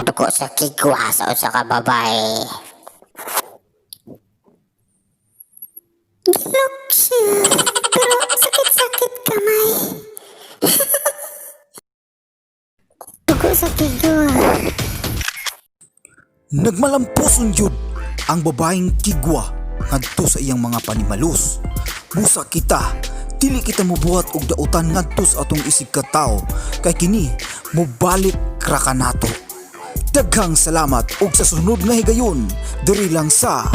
dugo sa kigwa sa usa ka babae. Gilok siya, pero sakit-sakit kamay. Dugo sa kigwa. Nagmalampuson jud ang babaeng kigwa ngadto sa iyang mga panimalus. Busa kita, dili kita mobuhat og dautan ngadto sa atong isig katawo kay kini mobalik ra kanato. Daghang salamat og sa sunod nga higayon diri lang sa